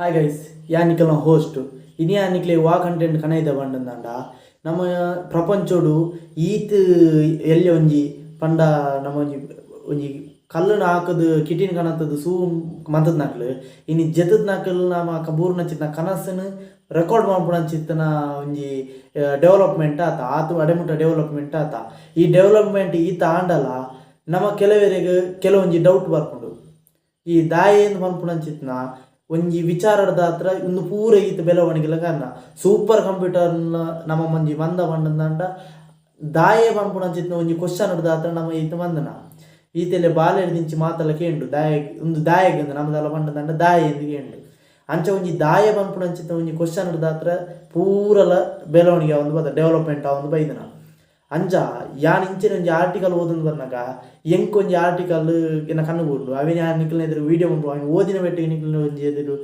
Hi guys, ಯಾನ್ ನಿಕಲ್ನ host. ಇನಿ ಯಾನ್ ನಿಕ್ಲೆ ವಾ ಕಂಟೆಂಟ್ ಕನೈದ ಪಂಡಂದಾಂಡ, ನಮ್ಮ ಪ್ರಪಂಚೊಡು ಈತ್ ಎಲ್ಯ ಒಂಜಿ ಪಂಡ ನಮ್ಮ ಒಂಜಿ ಒಂಜಿ ಕಲ್ಲುನ್ ಹಾಕುದು ಕಿಟಿನ್ ಕನತುದು ಸೂ ಮಂತುದ್ನಕ್ಲು ಇನಿ ಜೆತುದ್ನಕುಲು ನಮ ಬೂರ್ನಂಚಿತ್ತಿನ ಕನಸುನು ರೆಕಾರ್ಡ್ ಮಲ್ಪುನಂಚಿತ್ತಿನ ಒಂಜಿ ಡೆವಲಪ್ಮೆಂಟ್ ಆತ, ಆತ್ ಅಡೆಮುಟ್ಟ ಡೆವಲಪ್ಮೆಂಟ್ ಆತ. ಈ ಡೆವಲಪ್ಮೆಂಟ್ ಈತ್ ಆಂಡಲ ನಮ ಕೆಲವೆರೆಗ್ ಕೆಲವೊಂಜಿ ಡೌಟ್ ಬರ್ಪುಂಡು. ಈ ದಾಯೆಂದ್ ಪನ್ಪುನಂಚಿತ್ತಿನ ಒಂಜಿ ವಿಚಾರಡ್ದಾತ್ರ ಉಂದು ಪೂರ ಈತ್ ಬೆಳವಣಿಗೆಲ ಕಾರಣ. ಸೂಪರ್ ಕಂಪ್ಯೂಟರ್ನ ನಮ ಒಂಜಿ ಮಂದ ಪಂಡಂದಾಂಡ ದಾಯೆ ಪನ್ಪುನಂಚಿತ್ತಿನ ಒಂಜಿ ಕ್ವಶನ್ ಡ್ದಾತ್ರ ನಮ ಈತ್ ಮಂದನ. ಈತೆಲೆ ಬಾಲೆಡ್ದಿಂಚಿ ಮಾತಲ ಕೇಂಡು ದಾಯೆ ಉಂದು ದಾಯೆಗ್ ನಮದಲ ಪಂಡಂದಾಂಡ ದಾಯೆ ಇಂದ್ ಕೇಂಡು. ಅಂಚ ಒಂಜಿ ದಾಯೆ ಪನ್ಪುನಂಚಿತ್ತಿನ ಒಂಜಿ ಕ್ವಶನ್ ಡ್ದಾತ್ರ ಪೂರಲ ಬೆಳವಣಿಗೆ ಆವೊಂದು ಬತ್ತ, ಡೆವಲಪ್ಮೆಂಟ್ ಆವೊಂದು ಬೈದಿನ. ಅಂಚ ಯಾನ್ ಇಂಚಿನ ಒಂಜಿ ಆರ್ಟಿಕಲ್ ಓದೊಂದು ಬನ್ನಗ ಎಂಕ್ ಒಂಜಿ ಆರ್ಟಿಕಲ್ ಎನ್ನ ಕಣ್ಣು ಬೂರ್ಂಡು. ಅವೆನ್ ಯಾನ್ ನಿಕಲ್ನ ಎದುರು ವಿಡಿಯೋ ಮನ್ಪುವ, ಅವೆನ್ ಓದಿನ ಬೆಟ್ಟಿಗೆ ನಿಕಲ್ನ ಒಂಜಿ ಎದುರು.